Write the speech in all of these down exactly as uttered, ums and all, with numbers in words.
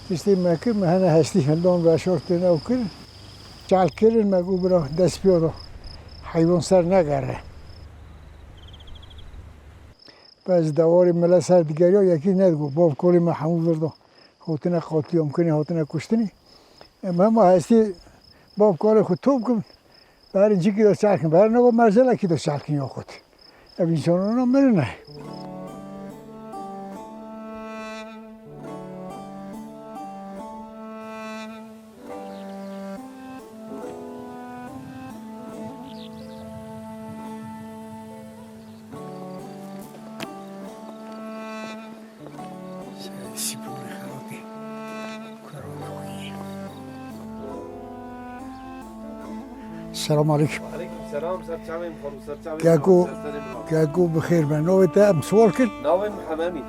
Piştî me kir, me hene hestî hildan veşartin ew kir. Çal kirin me got bira dest pê re heywan ser negere. Bes dewarê mile ser digeriya yekî nedigot. Bav kolê me hemû vir da. Hatine qatliyam kirinê, hatine kuştinê. Em hema hestî bav kolê xwe top kim. Berê cikî de çarkin, berê nava merzelekî de çarkin ya xwe. Ev însanana mirine. Selam aleyküm. Aleyküm selam, ser çavên xwe, ser çavên Geko, xwe, ser serê min. Geko bi xêr be. Navê te em sual kir? Navê Mihemed Emîn.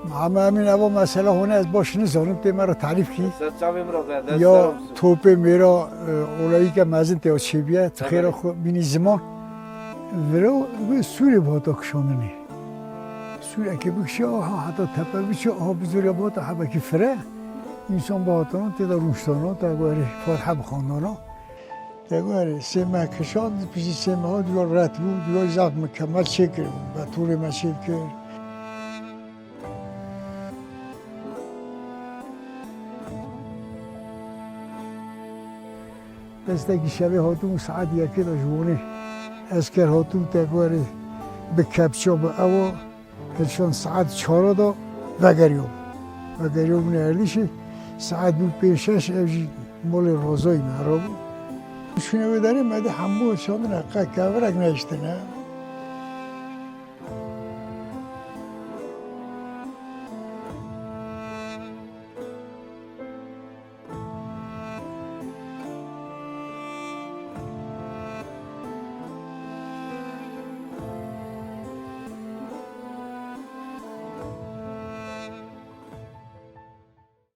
Mihemed Emîn, eva mesela hûn ez baş nizanim, tê me re tarîf kî. Ser çavê min re be, dest Ya selam olsun. Topê mêra, e, olayî ke mezin tê çêbiye, tu Tabii. Xêra xwe bînî ziman. Viro bi Sûrê bi hata kişandinê. Sûrekê bikişe, aha heta tepe biçe, aha bi zûrê bata hebekî fire. Însan bi hatana tê de rûniştana, te guherê Fatiha bixwandana. Te guherê sê meh kişand, piştî sê meha dûya ret bû, dûya zaf mukemel çêkiribû. Betûrê me çêdikir. Destekî şevê hatibû saet yekê de ji Wanê esker hatibû te guherê bi kepça bi ewa hilşand saet çara de vegeriyabû. Vegeriyabûne erdîşê saet bû pênc şeş ev jî molê Rozayî me herabû. Şûnê wê derê me dî hemû hilşandine qe kevirek nehiştine.